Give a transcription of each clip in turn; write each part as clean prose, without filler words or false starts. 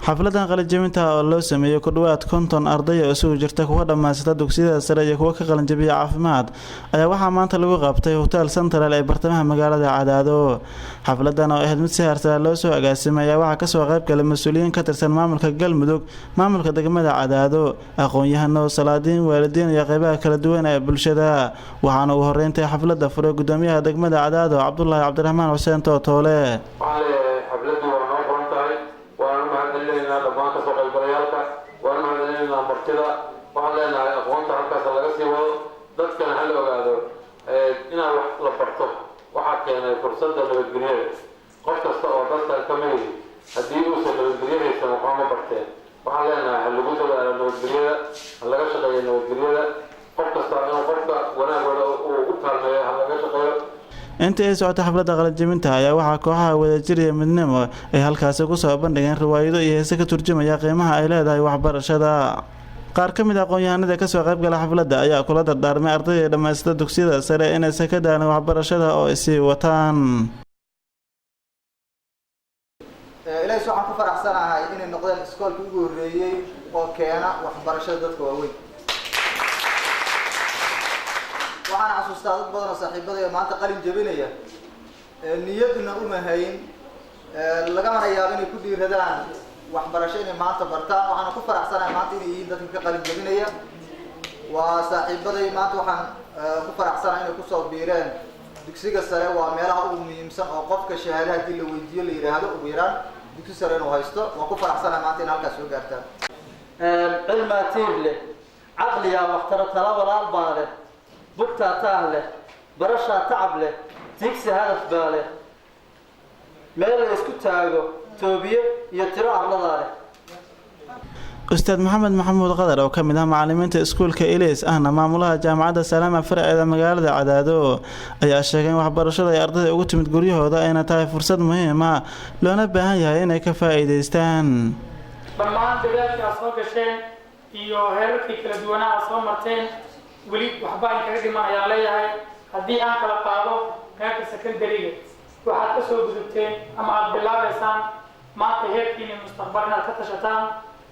Xafladan qalinjabinta oo loo sameeyey ku dhawaad 50 arday oo isugu jirta kuwa dhammaysata dugsiyada sare iyo kuwa ka qalinjabiya caafimaad ayaa waxaa maanta lagu qabtay Hotel Central ee bartamaha magaalada Cadaado. Xafladan oo ahayd mid si heersare loo soo agaasimay ayaa waxaa kasoo qayb galay mas-uuliyiin ka tirsan maamulka Galmudug, maamulka degmada Cadaado, aqoon-yahano, salaadiin, waalidiin iyo qeybaha kala duwan ee bulshada. Waxaana ugu horeyntii xafladda furay gudoomiyaha degmada Cadaado, Cabdulaahi Cabdiraxmaan Xuseen Tootoole. Waxaan leeyahay, xafladdu waa noo furan tahay. Waanu mahadcelinaynaa dhammaan kasoo qaybgalayaalka, waanu mahadcelinaynaa martida. Waxaan leenahay, aqoonta halkaas laga sii wado, dadkana hala ogaado inaan wax la barto. Waxaa keenay fursadda nabadgelyada. Qof kasta oo dadkan ka midi haddii uusan nabadgelyo haysan, waxba ma barteen. Waxaan leenahay, ha lagu dadaalo nabadgelyada, ha laga shaqeeyo nabadgelyada. Qof kasta inuu qofka wanaagooda uu u kaalmeeyo ha laga shaqeeyo. Intii ay socotay xafladda qalinjabinta ayaa waxaa kooxaha Wadajir iyo Midnimo ay halkaasi kusoo bandhigeen riwaayado iyo heese ka turjumaya qiimaha ay leedahay waxbarashada. Qaar ka mid a aqoon-yahanada kasoo qaybgala xafladda ayaa kula dardaarmay ardayda dhammaysta dugsiyada sare inaysan ka daalin waxbarashada oo ay sii wataan. Ilaahis, waxaan ku faraxsanahay inay noqdeen iskoolkii ugu horreeyey oo keena waxbarashada dadka waaweyn. Waxaan xasuustaa dad badan oo saaxiibadaya maanta qalin jebinaya, niyadna uma hayn, lagamana yaabo inay ku dhiiradaan waxbarasho inay maanta bartaan. Waxaana ku faraxsanahay maanta inay yihiin dadka ka qalin jebinaya, waa saaxiibaday. Maanta waxaan ku faraxsanahay inay kusoo biireen dugsiga sare. Waa meelaha ugu muhiimsan oo qofka shahaada haddii la weydiiyo la yidhaahdo ugu yaraan dugsi sare inuu haysto. Waan ku faraxsanahay maanta in halkaas soo gaartaan. Cilmaa tiir leh, caqliyaa waxtaro, tala walaal baa leh, bugtaa taah leh, barashaa tacab leh, tiigsi hadaf baa leh, meel la isku taago toobiye iyo tiro arladaa leh. Ustaad Maxamed Maxamuud Qadar oo ka mid ah macalimiinta iskuulka Ilays, ahna maamulaha Jaamacadda Salaama faraceeda magaalada Cadaado, ayaa sheegay in waxbarashada ay ardayda ugu timid guryahooda ayna tahay fursad muhiim ah, loona baahan yahay inay ka faa'iidaystaan. Dhammaan dadaalkii aad soo gasheen iyo heerarkii kala duwanaa aad soo marteen, weli waxba in kaga dhiman ayaan leeyahay. Haddii aan kala qaado heerka secondary-ga, waxaad ka soo gudubteen ama aad bilaabaysaan maanta heerkiini mustaqbal inaad ka tashataan.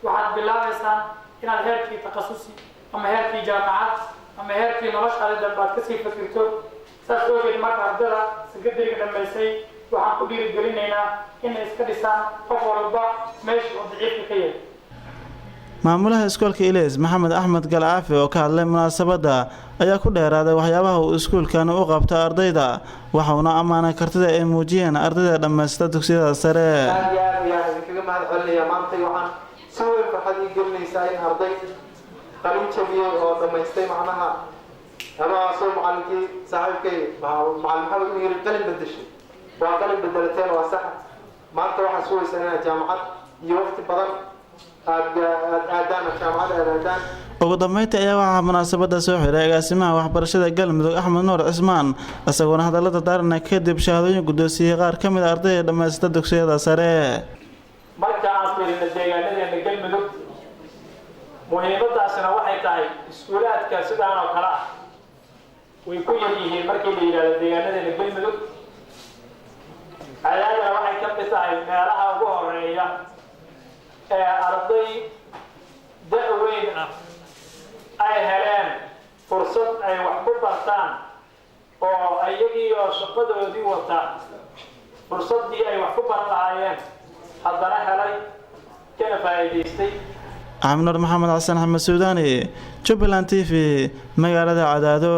Waxaad bilaabaysaan inaad heerkii takhasusi ama heerkii jaamacad ama heerkii noloshaada dambe aad kasii fikirto. Saas awgeed marka ardada secondary-ga dhammaysay waxaan ku dhiirigelinaynaa inay iska dhisaan qof walba meesha uu daciifka ka yahay. Maamulaha iskoolka Ilays, Maxamed Axmed Galcaafi, oo ka hadlay munaasabadda ayaa ku dheeraaday waxyaabaha uu iskuulkan u qabto ardayda, waxauna ammaanay kartida ay muujiyeen ardayda dhammaysta dugsiyada sare. Aad iyo aad ayaan idinkaga mahad celinaya. Maantay waxaan si weyn farxad ii gelinaysaa in arday qalin jabiyey oo dhammaystay, macnaha ama soo macalinkii saaxiibkay, Macalin Maxamed, u yiri qalin bedeshay, waa qalin bedelateen, waa sax. Maanta waxaa sugaysaa inaad jaamacad iyo waqti badan aad aad aadaan, jaamacad aad aadaan. Ugu dambeyntii ayaa waxaa munaasabada soo xiray agaasimaha waxbarashada Galmudug, Axmed Nuur Cismaan, isagoona hadallada daarana kadib shahaadooyin guddoonsiiyey qaar ka mid a ardayda dhammaysta dugsiyada sare. Marka aan fiirino deegaanadeena Galmudug, muhiimadaasina waxay tahay iskuulaadka sidaan oo kale ah way ku yar yihiin markii la yidhahdo deegaanadeena Galmudug. Cadaadana waxay ka mid tahay meelaha ugu horeeya ee arday da'-weyn ah ay heleen fursad ay wax ku bartaan, oo iyagiioo shaqadoodii wata fursaddii ay wax ku baran lahaayeen haddana helay, kana faa'iidaystay. Axmed Nuur Maxamed Xasan, Axmed Suudaani, Jubbaland TV, magaalada Cadaado.